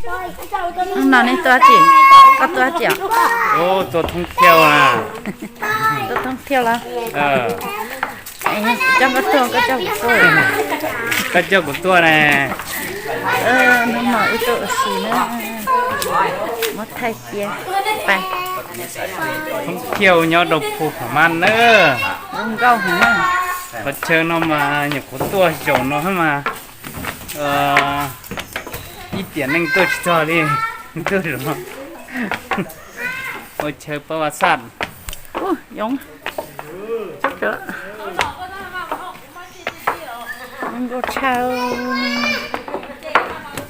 Hnub no nej tuaj dab tsi? Koj tuaj dab tsi os? Ua, tuaj thoob thiaj na. Tuaj thoob thiaj los? Coj koj tuaj, koj coj kuv tuaj. Koj coj kuv tuaj ne. Hnub no wb tuaj ua si na. Muab thaij cia. Pais. Thoob thiaj nyob rau Phu Pham Maj na. Zoo nkauj heev na. Qhov chaw no mas nyuam qhuav tuaj zaum no mas ib tiam neej tuaj tsis txog li. Tuaj zaum no. Ua chaw pab vaj xaj. Yoov, zoo nkauj tshaj,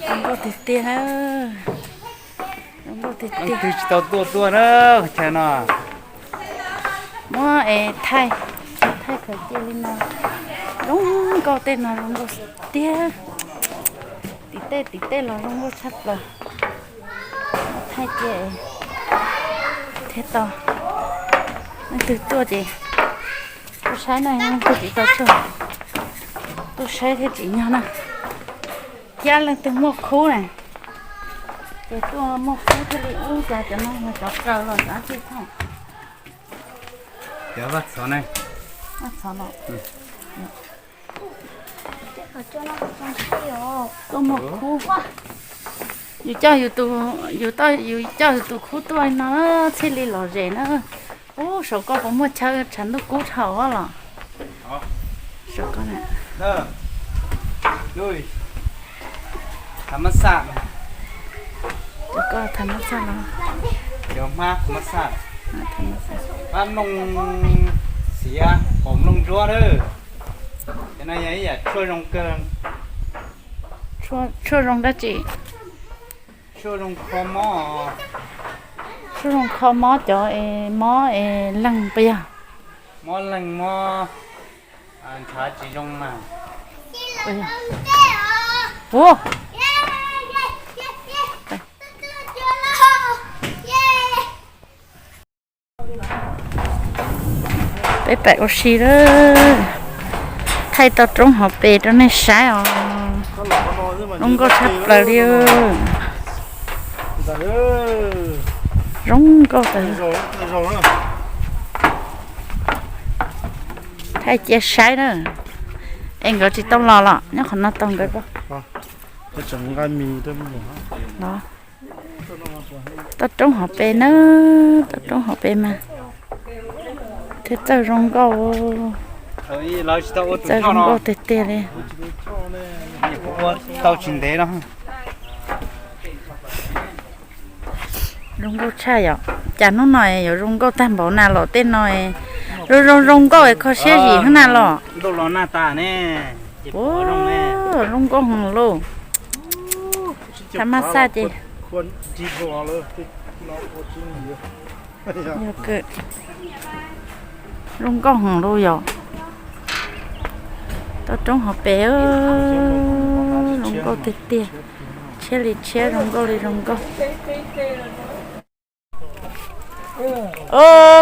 zoo nkauj tiag tiag na. Zoo nkauj tiag tiag. Leej twg tsis tau tuaj tuaj na, chaw no. Muab es thaij, thaij khaws cia li no. Zoo nkauj, tej no zoo nkauj tiag. Tim tej tim tej los zoo nkauj tshaj plaws. Thaij cia thiaj tau. Leej twg tuaj ces tuaj saib na, leej twg tsis tau tuaj, tuaj saib thiaj tsim nyog na. Thiab leej twg muaj khub na, ces tuaj muaj khub thiaj li ub, cas cov no yog cov kaw los cov dab tsi thooj. Cov vaj txhov ne. Vaj txhov los. Tuaj muaj khub. Yus coj yus tus, yus coj yus tus khub tuaj no thiaj li lom zem na. Ub, saum koj puas muaj chaw tshav ntuj kub dhau los? Saum koj na. Tham mab xaj. Cov koj tham mab xaj los? Cov hmab tham mab xaj. Hmab nplooj xiav, qaum nplooj ntsuab na. Cov no yog ib yam tshuaj zoo kawg. Tshuaj zoo dab tsi? Tshuaj zoo kho mob. Tshuaj zoo kho mob cov es mob es leeg puas yog? Mob leeg mob ntshav tsis zoo mas. Ua, peb pais ua si lawm. Thaij toj roob hauv pes rau nej saib os. Zoo nkauj tshaj plaws li. Zoo nkauj tas. Thaij cia saib na. Es nkawd tsis tau los los nyob qhov no tau nkawd. Toj roob hauv pes na, toj roob hauv pes mas thiaj txawj zoo nkauj, txawj zoo nkauj tiag tiag li. Tau tsis ntev no. Zoo nkauj tshaj yom. Cas hnub no yuav zoo nkauj tag npaum na los, tej no zoo zoo zoo nkauj es kho siab zim hnub na los. Ua, zoo nkauj heev lauj. Tham mab xaj ces yog kawg. Zoo nkauj heev lauj yom. Toj roob hauv pes, zoo nkauj tiag tiag. Tshiab li tshiab, zoo nkauj li zoo nkauj.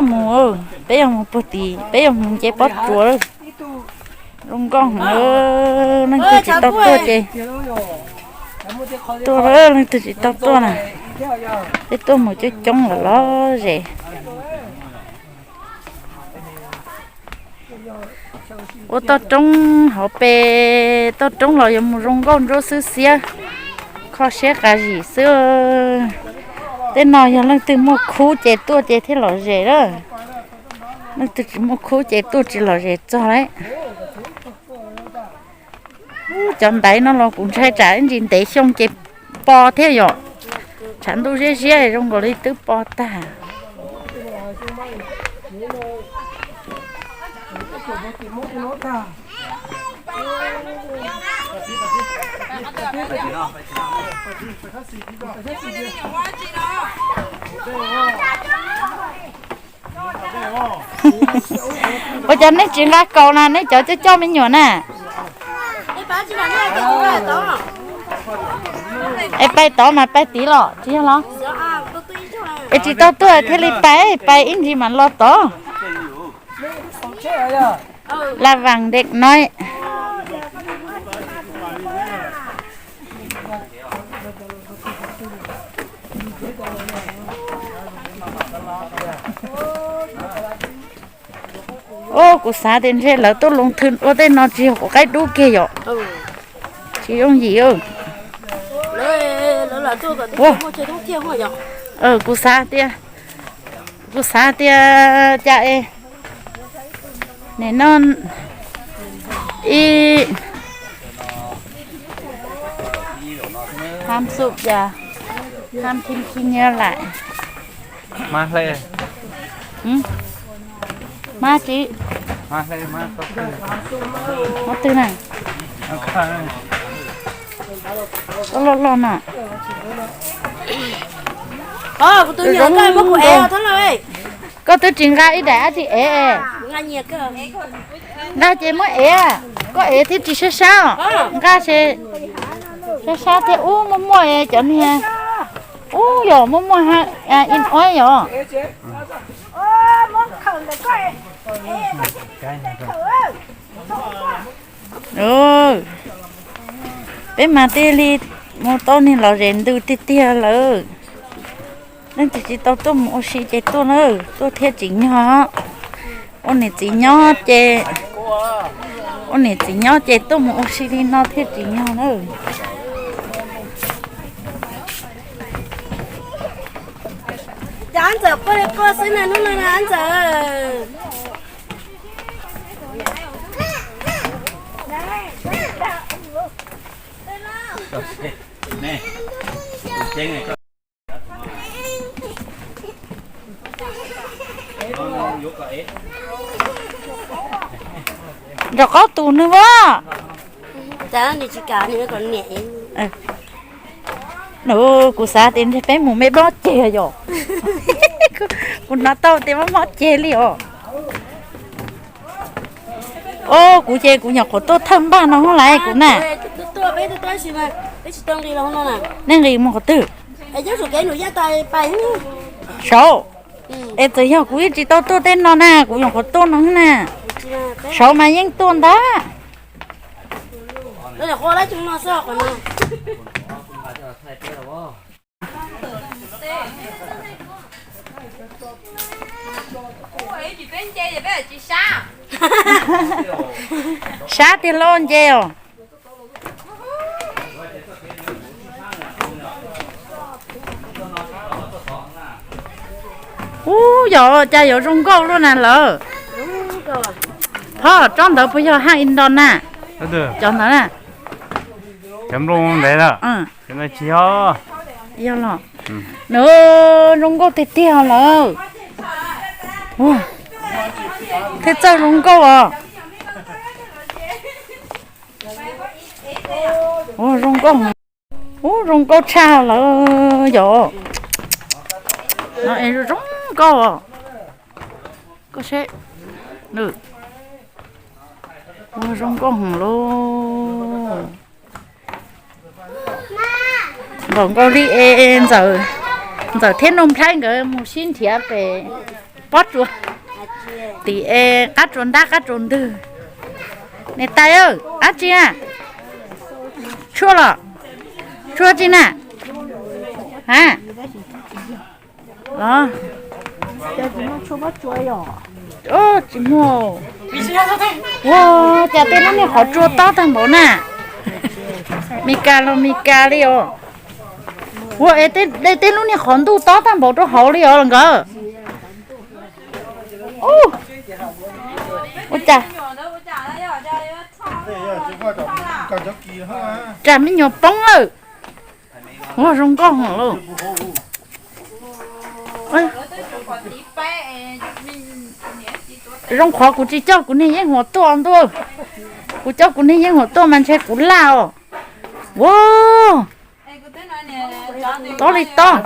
Mus, peb yuav mus puag tid, peb yuav mus nce pob tsuas. Zoo nkauj heev, leej twg tsis tau tuaj ces tuaj, leej twg tsis tau tuaj na, peb tuaj mus coob coob lawm los zem. Ua toj roob hauv pes, toj roob los yuav mus zoo nkauj ntsuab xwb xiab, kho siab qas zim xwb. Tej no yog leej twg muaj khub ces tuaj ces thiaj lom zem lawm, leej twg tsis muaj khub ces tuaj tsis lom zem txog lauj. Cov ntaiv no los kuv ntshai tsam ib ntsis ntev xyoo ces po thiab yom. Tshav ntuj ziab ziab zoo nkaus li twb po tag. Ua cas nej tsis nqa kaus na, nej cov coj coj me nyuam na? Es pais tod mas pais tid los tsis yog los? Es tsis tau tuaj thiaj li pais, pais ib ntsis mas los tod. La Vàng Đẹp Nói. Os, kuv xav tias ntshe lawv tuaj loo thwm ua tej no tsis yog quav qaib dub kiag yom? Tsis yooj yim. Kuv xav tias, kuv xav tias cas es nim no ib tham xum cas tham thi thi nyias laim. Hmab hle. Hmab tsi? Hmab twg na? Koj loj loj na. Zoo. Koj twb tsis nqa ib daim dab tsi ev. Nqa ces muab ev, koj ev thiaj tsis sab sab. Nqa ces sab sab thiab. Ub, muaj muaj cov niag, ub, yog muaj muaj ib ob yom. Peb mas thiaj li mus tau niag los zes ntws tiag tiag lawm. Leej twg tsis tau tuaj mus ua si ces tuaj na, tuaj thiaj tsim nyog. Ua niam txiv nyob ces, ua niam txiv nyob ces tuaj mus ua si li no thiaj tsim nyog na. Cas Ntxawm quaj li quaj xwb na hnub no na Ntxawm? Nrog qab tus nws as. Kuv xav tias ntshe peb mus me mob ceg yom. Kuv hnov tau tias mob mob ceg li os. Os, kuv ces kuv nyuam qhuav tuaj thawj npaj no lawm kuv na. Nej nqis mus qhov twg? Saud. Es txawm yog kuv yeej tsis tau tuaj tej no na, kuv nyuam qhuav tuaj no na. Saud mas yeej tuaj ntag. Sab tiag lauj, nce os. Ub, yog cas yuav zoo nkauj luaj na lawm. Phoj, tsob ntawd puas yog haj i nto na? Cov ntawd na. Cov nplooj ntev na. Tsis yog. Yog los. Nws zoo nkauj tiag tiag lawm. Thiab txawj zoo nkauj os. Ua zoo nkauj. Ub, zoo nkauj tshaj lawm yom. No es zoo nkauj os. Koj seb. Ua zoo nkauj heev lauj. Npaum nkaus li es Ntxawm thiab Nuj Nplhaib nkawd mus sib nrhiav pem pob tsuas tim es qab tsuas ntab qab tsuas ntwg. Niam tais, dab tsi na? Tshuaj los? Tshuaj tsi na? A, los. Tsis muaj. Ua cas tej lub niag qhov tsua tob tag npaum na. Mis kas los Mis kas li os. Ua es tej lub niag qhov ntuj tob tag npaum rau hauv li os nkawd. Ua cas tsam me nyuam poob lawm. Ua zoo nkauj heev lauj. Zoo qhov kuv tsis coj kuv niag yeeb huam tuaj ntuj. Kuv coj kuv niag yeeb huam tuaj mas ntshe kuv laj os. Ua, tob li tob.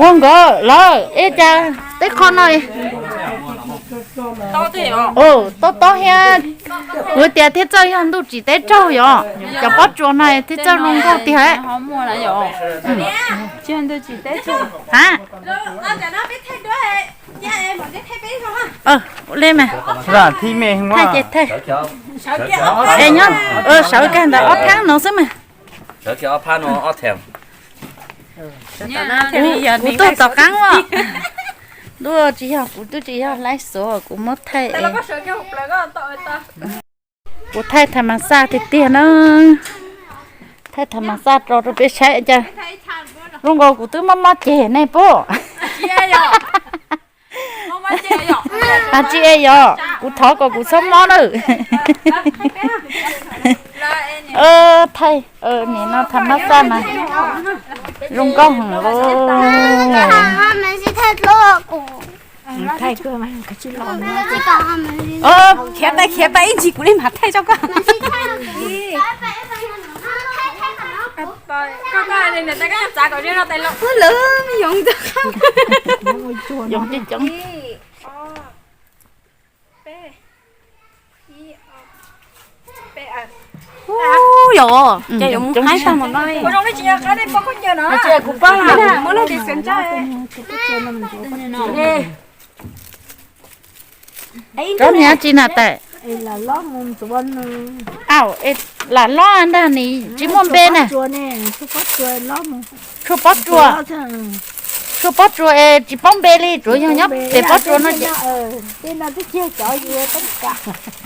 Ua nkawd lawm ib cas teb qho no. Tob tob thiab. Kuv tias thiaj txawj yog ntuj tsim teb raug yom, cov pob tsuas no thiaj txawj zoo nkauj tiag. A, ua li mas. Thaj ces thaj. Es nyob, sawv kiag ntawm ob phab no xwb mas. Sawv kiag ob phab no ob theem. Kuv tuaj tom qab os. Ntuj, tsis yog, kuv twb tsis yog laib xuav, kuv muab thaij. Kuv thaij tham mas xaj tiag tiag na. Thaij tham mas xaj tso rau peb saib cas. Zoo nkaus kuv twb mob mob ceg nej puab. Tsis e yog, kuv thov kom kuv txhob mob nawb. Thaij, nim no tham mas xaj mas zoo nkauj heev lauj. Khiav pais khiav pais ib ntsis kuv li mam thaij rau koj. Koj, koj, koj txav kom zoo no tais los. Lawv yoov ntawd. Yoov coob coob. Ub, yog, ces yuav mus haib tag mus no. Kuv pab muab lub tis xev ntsaj. Tsob niag tsi na tais? Au, lam lob ntag ni, tsis muaj npe na. Tshuaj pob tsuas, tshuaj pob tsuas es tsis paub npe li, tsuas yog nyob pem pob tsuas no ces.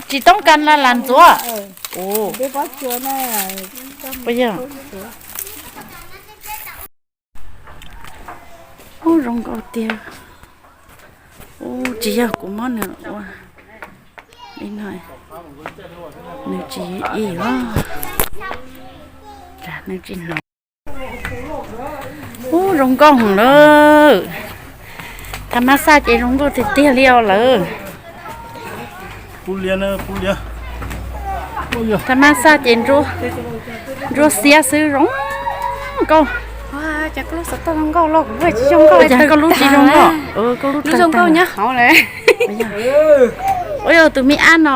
Tsis toob kas la las ntxuav. Ub, zoo nkauj tiag. Ub, tsis yog kuv muab nws ua li no, nws tsis i os, nws tsis hnov. Ub, zoo nkauj heev lawm. Tham mas xaj ces zoo nkauj tiag tiag li os lawm. Tham mas xaj ces ntsuab xiab xwb zoo nkauj. Cas koj lub xov tooj zoo nkauj los kuv tsis zoo nkauj, cas koj lub tsis zoo nkauj, koj lub zoo nkauj nyob hauv lawm. Ua yog tus me ab no,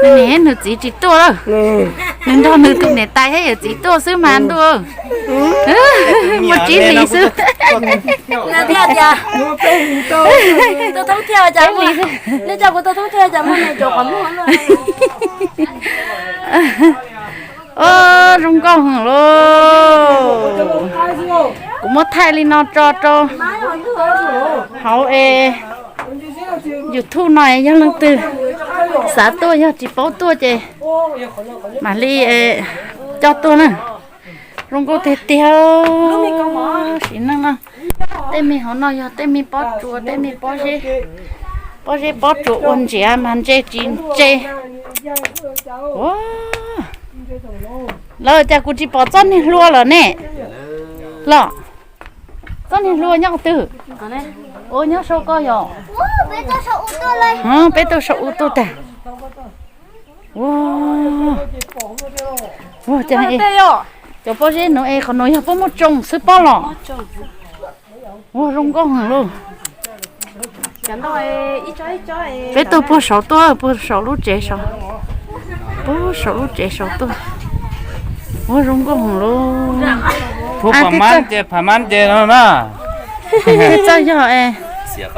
nws niam nws txiv tsis tuaj lawm, nws nrog nws tus niam tais thiab yawm txiv tuaj xwb mas ntuj. Muaj tsib hlis xwb. Tuaj thoob thiaj cas, nej coj kuv tuaj thoob thiaj cas muaj neeg caum qhov muag. Zoo nkauj heev lauj. Kuv muab thaij li no tso rau hauv es YouTube no es yog leej twg xav tuaj yog tsis paub tuaj ces mam li coj tuaj na. Zoo nkauj tiag tiag. Sim neej no tej me hauv no yog tej me pob tsuas, tej me pob zeb, pob zeb pob tsuas ua ntsiav mas ntse tsis ntse. Lawv cas kuv tsis pom txoj niag hlua lawm ne? Los, txoj niag hlua nyob qhov twg? Ua nyob saum koj yog? Peb tuaj saum u tuaj tag. Ua, ua cas cov pob zeb nuav es qhov nuav yog puab muab tsoo xwb pob los? Ua zoo nkauj heev lauj. Peb tuaj puag saud tuaj, puag saum lub tsev saud, puag saum lub tsev saud tuaj. Ua zoo nkauj heev lauj. Phav mab ces phav mab ces no na. Thiab txawj yog es, thiab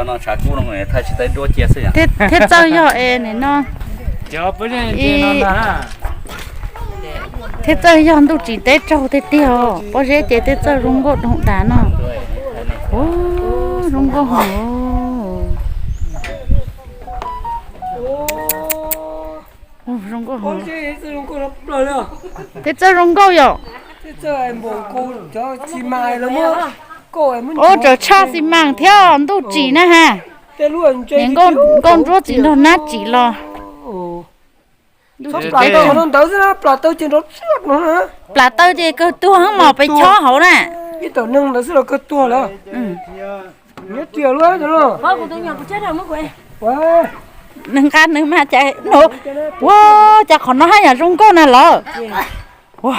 txawj yog es nim no, thiab txawj yog ntuj tsim teb raug tiag tiag os, pob zeb ces thiab txawj zoo nkauj doog tas no. Ua zoo nkauj heev. Zoo nkauj heev. Thiab txawj zoo nkauj yom. Ua tsaws tshaj xi mas thiab ntuj tsim na ha. Niam nkauj ntsuab txiv nraug nab tsim los. Plam taw ces kawg tuag mos pes chob hauv na. Nws nqa nws mas cas, ua cas qhov no haj yam zoo nkauj na lawm. Ua,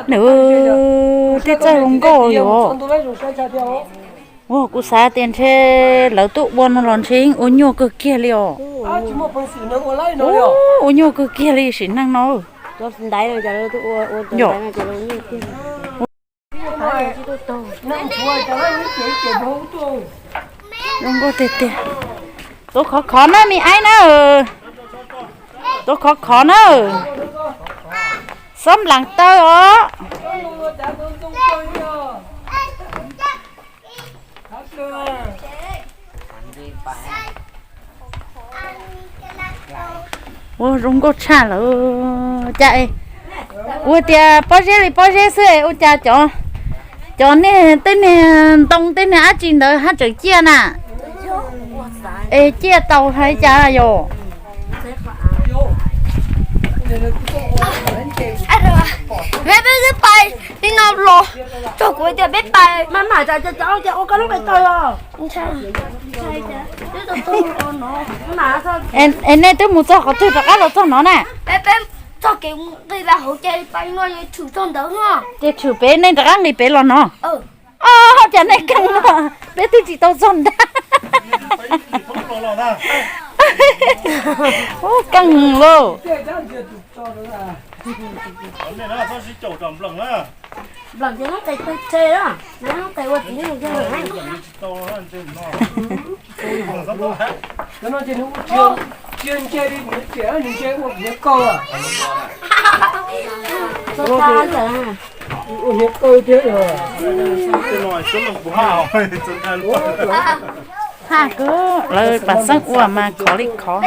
nws thiab txawj zoo nkauj yom. Ua kuv xav tias ntshe lawv tuaj ua no los ntshe yeej ua nyuaj kawg kiag li os. Ua nyuaj kawg kiag li sim neej no. Yom. Zoo nkauj tiag tiag. Tuav khov khov na me aib na. Tua khov khov na. Xob nplaam taw os. Ua zoo nkauj tshaj lawm. Cas es kuv tias pob zeb li pob zeb xwb es ua cas cov, cov niag tej niag ntoo tej niag dab tsi ntawd haj tseem ciaj na. Es ciaj tau hais cas yom. Peb, peb twb pais li no los txog kuv tias peb pais. Mas mam cas cas cas ua koj lub pais tau os. Es nej twb mus txog qhov twg rov qab los txog no na? Peb, peb txog kev nqis vas hauv ces pais no tshwm txog ntawd no. Ces tshwm pem nej rov qab nqis pem los no. Cas nej keej no, peb twb tsis tau txog ntag. Ub, keej lauj. Haj kub, lawv pam xeeb ua mas khov li khov.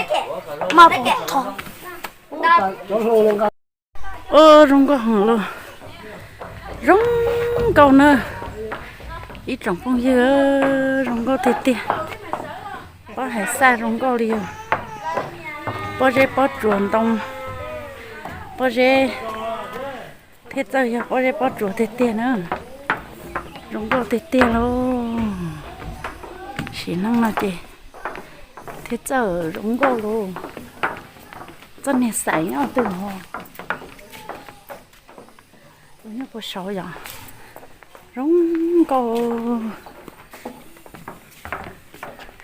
Ub, zoo nkauj heev lauj. Zoo nkauj na. Ib tsoom phooj ywg, zoo nkauj tiag tiag. Pob hais xaj zoo nkauj li os. Pob zeb pob tsuas ntoo. Pob zeb thiaj txawj yog pob zeb pob tsuas tiag tiag na. Zoo nkauj tiag tiag lauj. Sim neej no ces thiaj txawj zoo nkauj lauj. Txoj niag xaim nyob twg ho. Tus nyob puag saud yom. Zoo nkauj.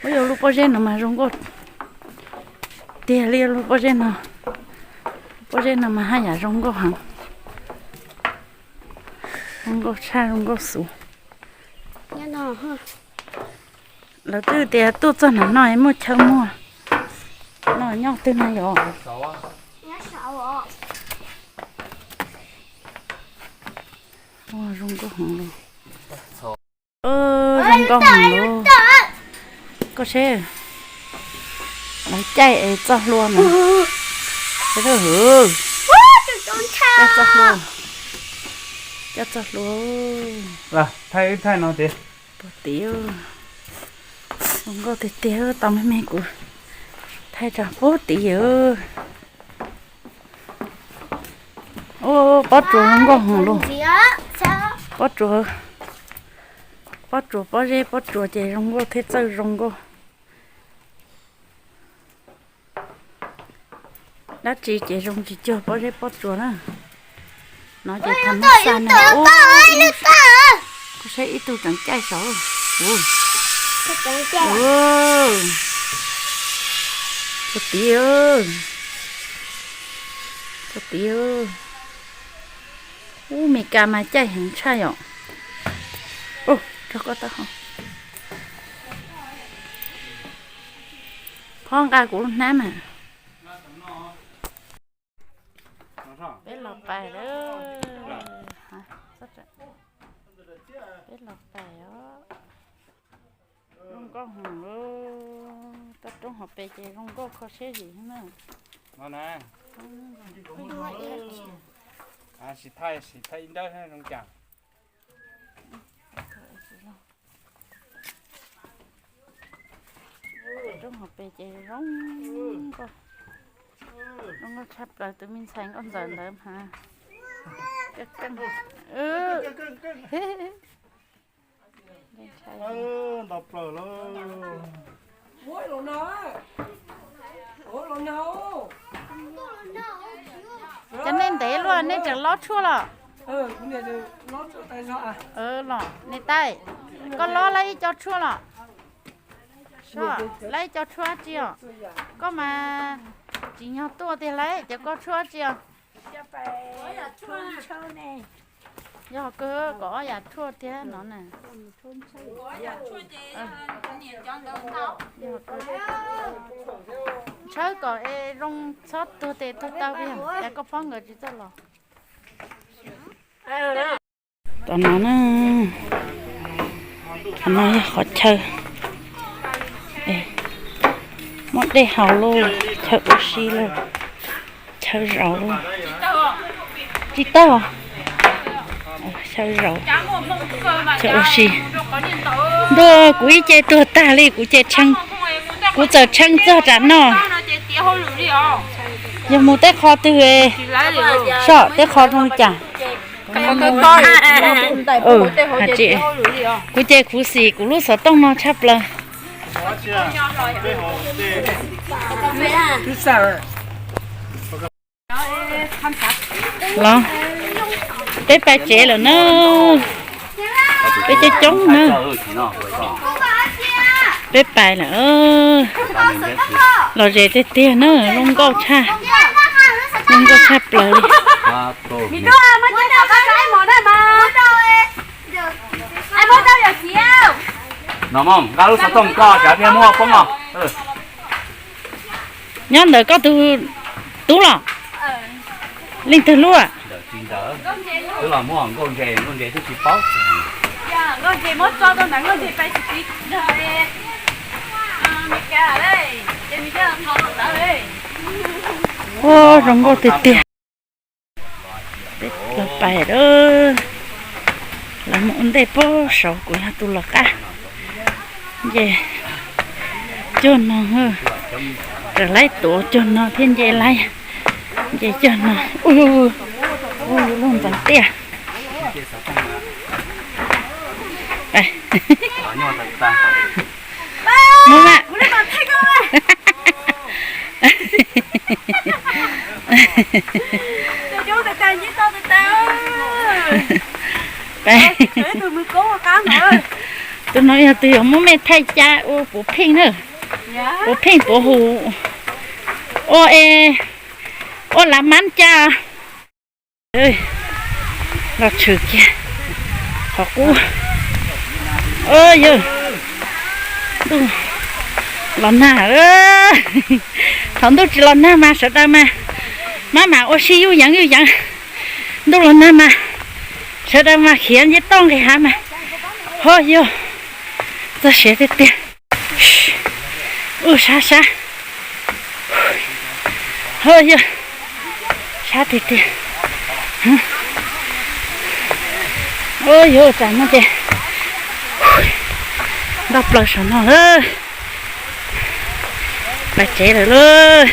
Ua yog lub pob zeb no mas zoo nkauj tiag li lub pob zeb no. Pob zeb no mas haj yam zoo nkauj heev. Zoo nkauj tshaj zoo nkauj xwb. Lawv twb tias tuaj txog nram no muaj chaw muag no nyob twg na yom. Zoo nkauj heev lauj. Zoo nkauj heev lauj. Koj seb, lawv caij es txoj hlua na. Caij txoj hlua, caij txoj hlua. Thaij wb thaij no tiag. Puag tid, zoo nkauj tiag tiag, tau me me kuv thaij rau puag tid. Ub, pob tsuas zoo nkauj heev lauj. Pob tsuas, pob tsuas pob zeb pob tsuas ces zoo nkauj thiab txawj zoo nkauj. Dab tsi ces zoo tsis cuag pob zeb pob tsuas na. No ces tham maj xa na. Kuv saib ib tug tseem caij saud. Puag tid, puag tid. Ub, Mes Kas mas caij heev tshaj yom. Rau koj taub hau. Qhov nqa kuv lub hnab mas. Peb los pais lawm. Peb los pais os. Zoo nkauj heev lauj. Toj roob hauv pes ces zoo nkauj kho siab zim na. No na. Sim thaij, sim thaij ib nrab zoo cas. Roob hauv pes ces zoo nkauj, zoo nkauj tshaj plaws. Tus me ntxhais nkauj ntxawm ntawd mas nto plaws lauj. Cov nej ntev luaj nej tseem lob tshuaj los? Los niam tais, koj lob lawv ib co tshuaj los? Lawv ib co tshuaj tsi os? Koj mas tsim nyog tuaj tiag lauj, cov koj tshuaj tsi os? Tshuaj ne. Yog kawg kom ob yam tshuaj thiab no na. Tshawb kom es zoo txhob tuag tes tuag taw, yog cas koj phob nkawd tsis txawj los. Tom no na, qhov no yog qhov chaw, muaj dej haus lauj, chaw ua si lauj, chaw zaum lauj. Tsis tawg. Chaw zaum, chaw ua si. Ntuj, kuv ib ce tuag tag li, kuv ces, kuv txawm tshee txog tsam no. Yog mus tej qho twg, soj tej qho zoo li cas? Kuv ces khuv xim kuv lub xov tooj no tshaj plaws. Los, peb pais tsev lawm na. Peb coob coob na. Peb pais lawm. Los ze tiag tiag na, zoo nkauj tshaj, zoo nkauj tshaj plaws li. No, nqa lub xov tooj koj, tsam thiaj muaj poob os. Nyob ntawm koj tus tub los? Leej twg lub? Ua zoo nkauj tiag tiag. Peb los pais lawm, lawv mus ua ntej pem saud, kuv yog tus los qab. Nce cuag no, raws laib tuav cuag no thiab nce laib, nce cuag no. Ua, ua lub ntxeev tiaj. Mus mas. Tus no yog tus yuav muab mej thaij ca ua puav pheej na. Puav pheej puav hum. Ua es, ua lav mab ca. Los tshwm kiag qhov qub. Yog ntuj los nag, thaum ntuj tsis los nag mas sawv daws mas mab mam ua si yuj yeev yuj yeev. Ntuj los nag mas sawv daws mas khiav nce toj nqis hav mas. Ho yog, txog siav tiag tiag. Ub, sab sab. Ho yog, sab tiag tiag. Ub, yuav ua cas no ces nto plaws saum no lawm. Pais tsev lawm lauj.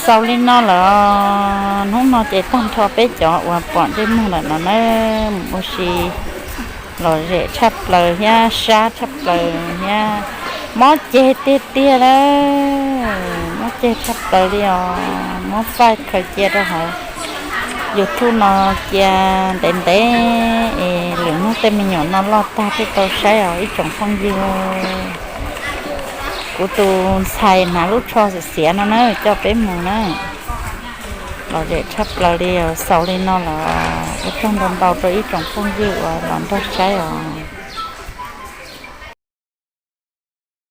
Xaus li no lawm, hnub no ces tag nrho peb cov uas pom ntsej muag ntawm no na, mus ua si lom zem tshaj plaws thiab sab tshaj plaws thiab mob ceg tiag tiag na, mob ceg tshaj plaws li os. Muab faij khaws cia rau hauv YouTube no cia ntev ntev es lwm hnub tej me nyuam no loj tag thiaj tau saib os ib tsoom phooj ywg. Kuv tus ntxhais hnav lub tsho xiav xiav no na coj peb mus na. Lom zem tshaj plaws li os, xaus li no los ua tsaug ntau ntau rau ib tsoom phooj ywg uas los nrog saib os.